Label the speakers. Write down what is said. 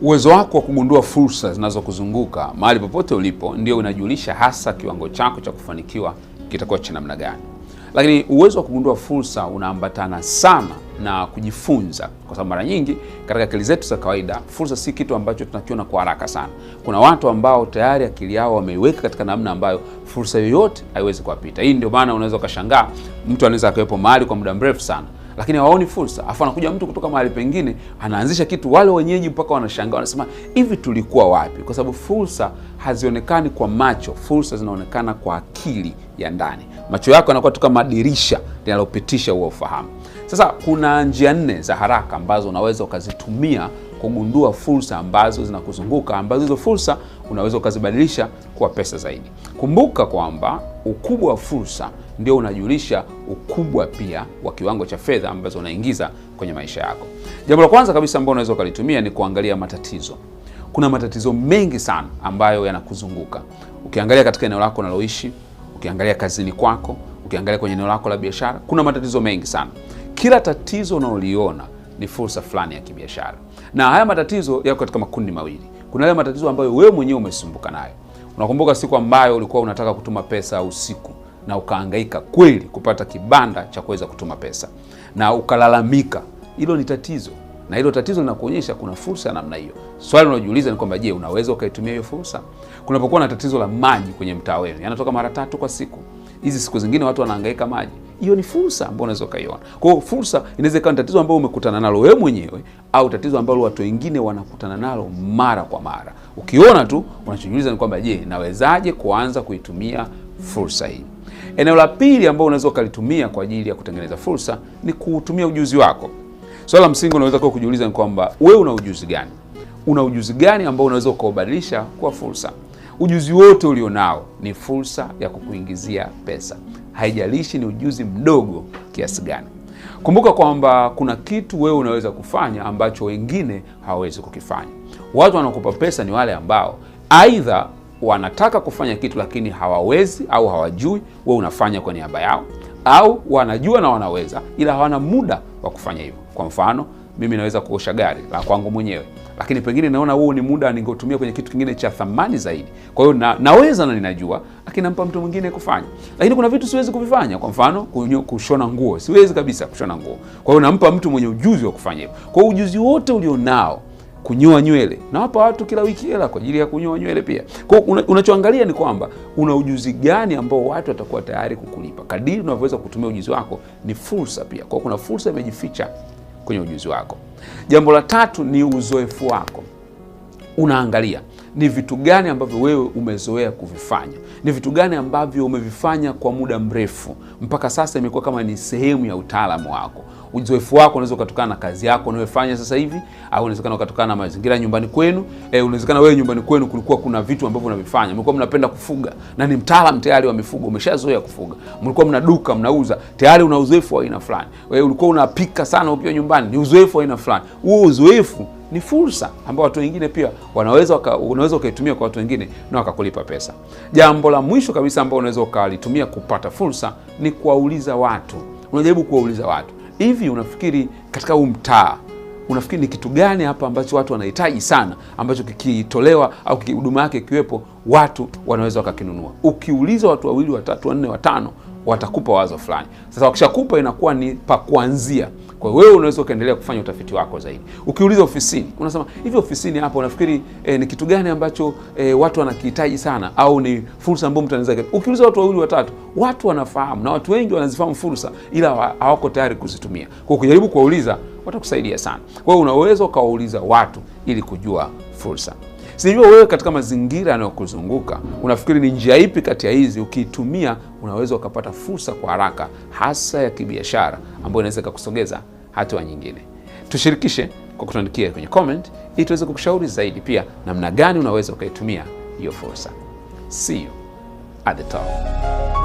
Speaker 1: Uwezo wako wa kugundua fursa zinazokuzunguka mahali popote ulipo ndio unajulisha hasa kiwango chako cha kufanikiwa kitakuwa cha namna gani. Lakini uwezo wa kugundua fursa unaambatana sana na kujifunza, kwa sababu mara nyingi katika akili zetu za kawaida fursa si kitu ambacho tunakiona kwa haraka sana. Kuna watu ambao tayari akili yao wameiweka katika namna ambayo fursa yoyote haiwezi kuwapita. Hii ndio maana unaweza ukashangaa mtu anaweza akawepo mahali kwa muda mrefu sana lakini hawaoni fursa, afu anakuja mtu kutoka mahali pengine anaanzisha kitu, wale wenyeji mpaka wanashangaa, wanasema hivi tulikuwa wapi? Kwa sababu fursa hazionekani kwa macho, fursa zinaonekana kwa akili ya ndani. Macho yako yanakuwa tu kama dirisha linalopitisha huo ufahamu. Sasa kuna njia nne za haraka ambazo unaweza ukazitumia kugundua fursa ambazo zinakuzunguka, ambazo hizo fursa unaweza ukazibadilisha kuwa pesa zaidi. Kumbuka kwamba ukubwa wa fursa ndio unajulisha ukubwa pia wa kiwango cha fedha ambazo unaingiza kwenye maisha yako. Jambo la kwanza kabisa ambalo unaweza ukalitumia ni kuangalia matatizo. Kuna matatizo mengi sana ambayo yanakuzunguka. Ukiangalia katika eneo lako unaloishi, ukiangalia kazini kwako, ukiangalia kwenye eneo lako la biashara, kuna matatizo mengi sana. Kila tatizo unaoliona ni fursa fulani ya kibiashara, na haya matatizo yako katika makundi mawili. Kuna yale matatizo ambayo wewe mwenyewe umesumbuka nayo. Unakumbuka siku ambayo ulikuwa unataka kutuma pesa usiku na ukahangaika kweli kupata kibanda cha kuweza kutuma pesa na ukalalamika. Hilo ni tatizo, na hilo tatizo linakuonyesha kuna fursa ya namna hiyo. Swali unajiuliza ni kwamba je, unaweza ukaitumia hiyo fursa? Kunapokuwa na tatizo la maji kwenye mtaa wenu, yanatoka mara tatu kwa siku, hizi siku zingine watu wanahangaika maji, hiyo ni fursa ambayo unaweza ukaiona. Kwa hiyo fursa inaweza ikawa ni tatizo ambalo umekutana nalo wewe mwenyewe au tatizo ambalo watu wengine wanakutana nalo mara kwa mara. Ukiona tu unachojiuliza ni kwamba je, nawezaje kuanza kuitumia fursa hii? Eneo la pili ambalo unaweza ukalitumia kwa ajili ya kutengeneza fursa ni kuutumia ujuzi wako. Swala la msingi unaweza kuwa kujiuliza ni kwamba wewe una ujuzi gani? Una ujuzi gani ambao unaweza ukaubadilisha kuwa fursa? Ujuzi wote ulionao ni fursa ya kukuingizia pesa, haijalishi ni ujuzi mdogo kiasi gani. Kumbuka kwamba kuna kitu wewe unaweza kufanya ambacho wengine hawawezi kukifanya. Watu wanaokupa pesa ni wale ambao aidha wanataka kufanya kitu lakini hawawezi au hawajui, wewe unafanya kwa niaba yao, au wanajua na wanaweza ila hawana muda wa kufanya hivyo. Kwa mfano, mimi naweza kuosha gari la kwangu mwenyewe, lakini pengine naona huo ni muda ningetumia kwenye kitu kingine cha thamani zaidi. Kwa hiyo naweza na ninajua, lakini nampa mtu mwingine kufanya. Lakini kuna vitu siwezi kuvifanya. Kwa mfano, kushona nguo, siwezi kabisa kushona nguo. Kwa hiyo nampa mtu mwenye ujuzi wa kufanya hivyo. Kwa hiyo ujuzi wote ulionao, kunyoa nywele, nawapa watu kila wiki hela kwa ajili ya kunyoa nywele pia. Kwa hiyo unachoangalia ni kwamba una ujuzi gani ambao watu watakuwa tayari kukulipa. Kadiri unavyoweza kutumia ujuzi wako ni fursa pia. Kwa hiyo kuna fursa imejificha kwenye ujuzi wako. Jambo la tatu ni uzoefu wako. Unaangalia ni vitu gani ambavyo wewe umezoea kuvifanya, ni vitu gani ambavyo umevifanya kwa muda mrefu mpaka sasa imekuwa kama ni sehemu ya utaalamu wako. Uzoefu wako unaweza ukatokana na kazi yako unayofanya sasa hivi, au unawezekana ukatokana na mazingira nyumbani kwenu. Unawezekana wewe nyumbani kwenu kulikuwa kuna vitu ambavyo unavifanya, mlikuwa mnapenda kufuga na ni mtaalamu tayari wa mifugo, umeshazoea kufuga. Mlikuwa mna duka mnauza, tayari una uzoefu wa aina fulani. Wewe ulikuwa unapika sana ukiwa nyumbani, ni uzoefu wa aina fulani. Huo uzoefu ni fursa ambayo watu wengine pia unaweza ukaitumia kwa watu wengine na wakakulipa pesa. Jambo la mwisho kabisa ambalo unaweza ukalitumia kupata fursa ni kuwauliza watu. Unajaribu kuwauliza watu, hivi unafikiri katika huu mtaa, unafikiri ni kitu gani hapa ambacho watu wanahitaji sana, ambacho kikitolewa au huduma yake ikiwepo watu wanaweza wakakinunua? Ukiuliza watu wawili, watatu, wanne, watano, watakupa wazo fulani. Sasa wakishakupa inakuwa ni pa kuanzia. Kwa hiyo wewe unaweza ukaendelea kufanya utafiti wako zaidi. Ukiuliza ofisini, unasema hivi ofisini hapa unafikiri ni kitu gani ambacho watu wanakihitaji sana au ni fursa ambayo mtu anaweza. Ukiuliza watu wawili watatu, watu wanafahamu na watu wengi wanazifahamu fursa ila hawako tayari kuzitumia. Kwa hiyo ukijaribu kuwauliza watakusaidia sana. Kwa hiyo unaweza ukawauliza watu ili kujua fursa. Sijua wewe katika mazingira yanayokuzunguka unafikiri ni njia ipi kati ya hizi ukiitumia unaweza ukapata fursa kwa haraka, hasa ya kibiashara ambayo inaweza ikakusogeza hatua nyingine. Tushirikishe kwa kutuandikia kwenye comment ili tuweze kukushauri zaidi pia namna gani unaweza ukaitumia hiyo fursa. See you at the top.